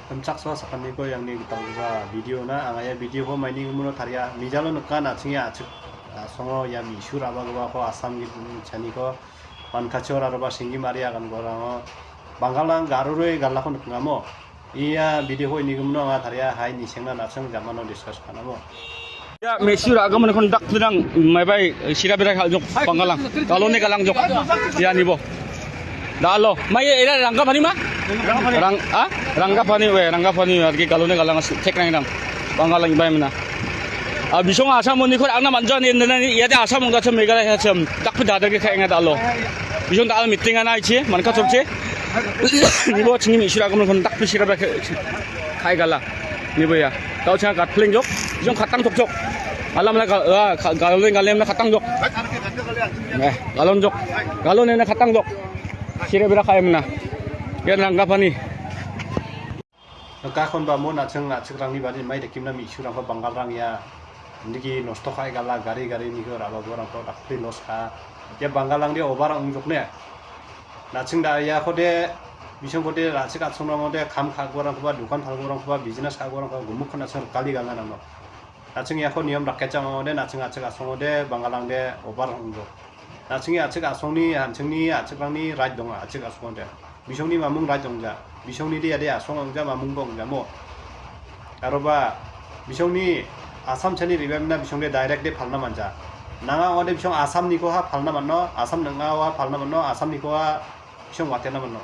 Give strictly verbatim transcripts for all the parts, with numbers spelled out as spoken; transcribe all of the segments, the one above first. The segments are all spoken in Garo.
Kemchaksoa sakaniko iangni gitalgipa video-na, anga ia video-ko maini gimino taria. Mijalo nika, na·chingni a·chik, a·songo ia me·su ra·bagipako Assam git-, chaniko Mankachor aroba Singimari agangorango Bangalang garuroi galako nikengamo. Ia video-ko ini gimino anga taria, hai nisengna na·ching jamano discuss ka·namo. Ya, me·su ra·gimin kon dak pidang, maibai, sira bera kal jok, Bangalang. Galone galang jok. Ya, nibo. Da·alo. Mai era Rangapani ma? Rang, ah? Rangapani, we, Rangapani, argi galone galang thek nang dang. Bangalang ibai mina. Ah, bisong Assam oni kor angna manja ni nena ni, ya de Assam ongga cham Meghalaya cham. Dak pida dak ke khainga da·alo. Bisong da·al meeting ana ichi, Mankachor che. Nibo chingni me·su ra·gimin kon dak pi sira bera khai gala. Nibo ya. Tau chang kat pleng jok. Jong khatang tok jok. Alam la gal-, ah, ka-, galon galem na khatang jok. Eh, galon jok. Galon na khatang jok. Sira bera khai mina. Ya Rangapani. Kakon ba mo na·ching a·chikrangni bari mai dekimna me·surangko Bangalrang ya. Indiki nosto khai gala gari gari niko ra·bagiparangko dakpli los ka. Ya Bangalrang de obar ongjok ne. Na·ching da iako de, bisongko de, ra·chik a·songrangko de, kam ka·giparangkoba, dokan palgiparangkoba, business ka·giparangkoba, gimikko na·ching rikali galna nangno. Na·ching iako niyom raketjang ong·ode, na·ching a·chik a·song ong·ode, Bangalang de obar ong·jo. Na·chingni a·chik a·songni, an·chingni a·chikrangni right donga, a·chik a·song ong·ode. Bisongni mamung right ong·ja. Bisongni de ade a·song ong·ja, mamungba ong·jamo. Aroba bisongni Assam chani re·baimna bisong de direct de palna man·ja. Nanga ong·ode bisong Assamnikoha palna man·no, Assam ning·aoha palna man·no, Assamnikoha bisong watena man·no.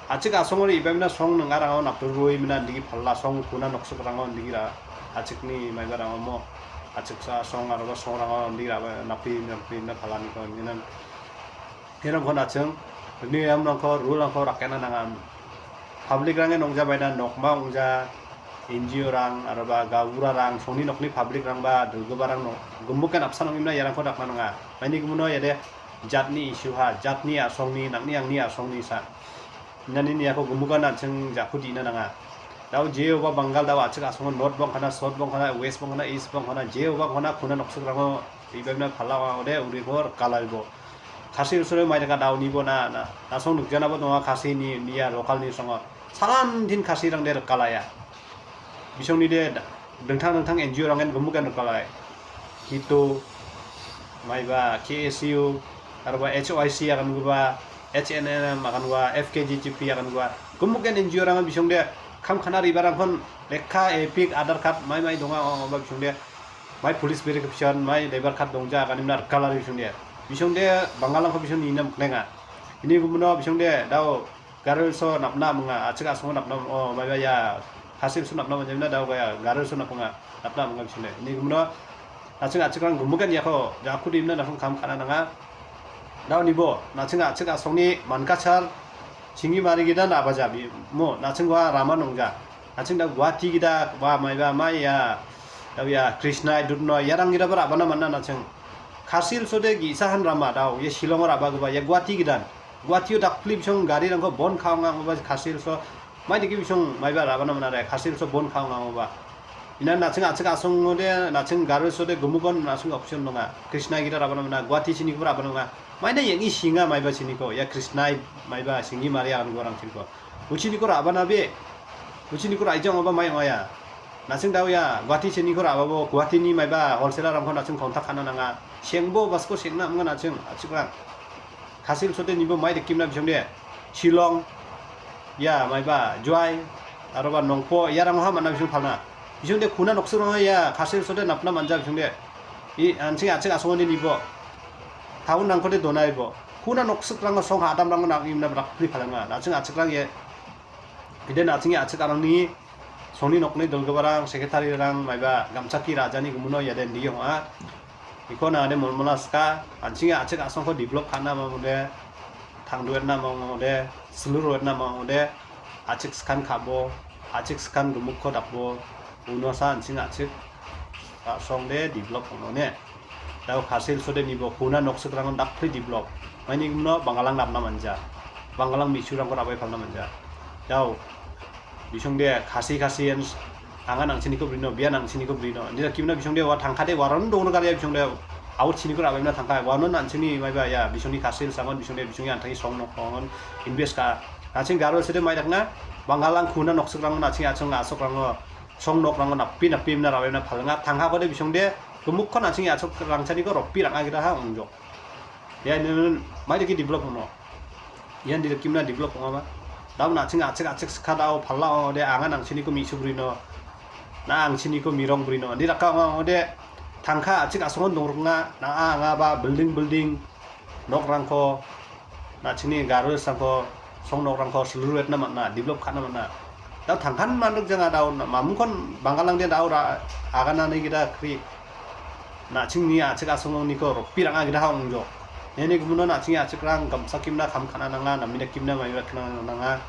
A·chik a·songo re·baimna song ning·arango napdurui mina indigi pala song kuna noksokrango indigi ra-, a·chikni maibarango mo. A·chiksa song aroba songrango indigi ra-, napi, napi na palaniko indinan. Irangko na·ching, niyamrangko, rule-rangko rakena nangam. Public-range nongjabaina nokma ong·ja, N G O-rang, aroba gaburarang, songni nokni public-rangba, dilgiparang nok, gimbuken apsan ong·imna iarangko dakna nanga. Maini gimuno iade jatni issue-ha, jatni a·songni, nangni angni a·songni sa. Inani niako gimbukan an·ching jako dina nanga. Dao jeoba Bangal dao a·chik a·songo North bongkana, South bongkana, West bongkana, East bongkana, jeoba bongkana kuna noksokrango ibebna pala ong·ode, uriko rikala ibo. Khasi usore mai daka dao nibo na, na, na·song nukjanabo donga khasi ni, nia local ni songo. Salan din khasi rangde rikala ya. Bisongni de da-, dingtang dingtang N G O rangen gimbuken rikala ya. Hito, maiba K S U, aroba H Y C agan guba, H N M agan gua, F K G G P agan gua. Gimbuken N G O rangen bisong de kam khana ribarang kon lekha, epic, Aadhaar card, mai mai donga, o, o, ba bisong de. Mai police verification, mai labour card dongja, ganimna rikala ri bisong de. Bisong de, Bangalangko bisong ni nam klenga. Ini gumuno bisong de, dao, Garo Hills-o napna munga, a·chik a·songo napna, o, maiba ya, Khasi Hills-o napna munga, dao gaya, Garo Hills-o napna, napna munga bisong de. Ini gumuno, a·chik a·chikrang gumukan yako, jaku dimna nasong kam kana nanga. Dao nibo, na·ching a·chik a·songni Mankachar, Singimari gita na·baja bi-, mo, na·ching gua rama nongja. Na·ching da Guwahati gita ba maiba mai ya, da ya Krishna Idutno yarang gita ba rabana mana na·ching. Khasi Hills-o de ge·sa han rama dao, ye Shillong-o rabagipa, ye Guwahati gitan. Guwahati-o dakpli bisong garirangko bon ka·onga, ong·aba Khasi Hills-o. Mai dake bisong maiba rabana mana re, Khasi Hills-o bon ka·onga, ong·aba. Ina na·ching a·chik a·songode, na·ching Garo Hills-ode gumugon na·ching option donga. Krishna gita rabana mana, Guwahati chiniko rabana mana. Maina yang·i singa maiba chiniko, ya Krishna maiba Singimari agan guarang chiniko. Uchiniko rabana be, uchiniko raijang oba mai ong·a ya. Na·ching dao ya, Guwahati chiniko rababo, Guwahati ni maiba wholesaler rangko na·ching contact ka·na nanga. Sengbo basko sengna ong·a na·ching, a·chikrang. Khasi Hills-ode nibo mai dekimna bisong de. Shillong, ya, maiba, Jowai, aroba Nongpo, iarangha man·a bisong palna. Bisong de kuna noksokrango ya, Khasi Hills-ode napna manja bisong de. I, an·ching a·chik a·songoni nibo. Town-rangkode donaibo. Kuna noksokrango song ha·damrango nang·imna brakpri palanga. Na·ching a·chikrang ye. Ide na·chingni a·chik a·rangni songni nokni dilgiparang, secretary-rang maiba gamchaki rajani gumuno iade indigi ong·a. Iko nangade molmola sika, an·chingni a·chik a·songko develop ka·na mamode, tangduetna mamode, silur roetna mamode, a·chik skan ka·bo, a·chik skan gimikko dakbo, unosa an·ching a·chik a·songde develop ong·ode. Dao Khasi Hills-ode nibo kuna noksokrangon dakpri develop. Maini gimino Bangalang napna manja. Bangalang me·surangko rabai palna manja. Dao bisongde Khasi Khasi an-, angan ang·chiniko brino, bian ang·chiniko brino. Indi dakimna bisongde wa tangkade waron dongno garia bisongde aut chiniko rabaimna tangka. Wanon an·chingni maiba ya bisongni Khasi Hills angon bisongde bisongni an·tangni song nok angon invest ka. Naching Garo sede mai dakna, Bangalang kuna noksukrango naching achung asokrango, song nokrango napi napi mina rawena palnga, tangha kode bisongde, kemukko naching asok rangchaniko ropi ranga gita ha ungjok. Ya, ini mai deki develop ono. Ian di kimna develop ong·a ba. Dam naching achik achik skha dao palla ong·ode anga nangchiniko mi·sugrino. Na angchiniko mirong brino. Di raka ong·a ong·ode tangka achik asongon dongrokna na anga ba building building nokrangko nachini garosrangko song nokrangko silruetna man·a, develop ka·na man·a. Dao tangkan mandikjang dao mamungkon Bangalangde dao ra-, aganani gita kri. Nachingni achik asongoniko ropi ranga gita ha ong·jok. Neni gumuno nachingni achikrang gamsa kimna kam ka·na nanga, namina kimna maira ka·na nanga.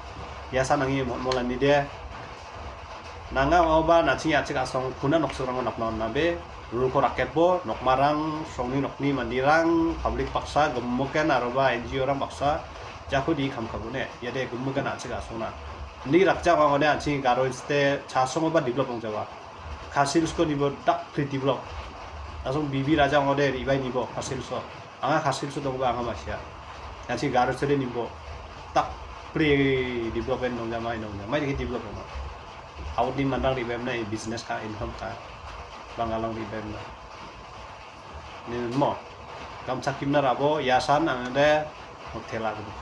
Iasa nangi motmolani de. Nanga ong·aoba nachingni achik asong kuna noksokrango napna on·a be. Rulko raketbo, nokmarang, songni nokni mandirang, public baksa, gimiken aroba N G O rang baksa, jako di kam ka·bone. Iade gimiken achik asongna. Ni rakja ong·a ong·ode an·ching Garo state chasongoba develop ong·jaba. Khasi Hills-ko nibo dak pre develop. Langsung B B Raja ong·ode ribai nibo Khasi Hills-o. Anga Khasi Hills-o dongba anga ma·sia. Yang si Garo sede nibo dak pre development dongjamai dongjamai dake develop ong·a. Aut ni mandang ribai mena business ka income ka Bangalang ribai mena. Ni mo gamsa kimna rabo yasan ong·ode hotel a·gibo.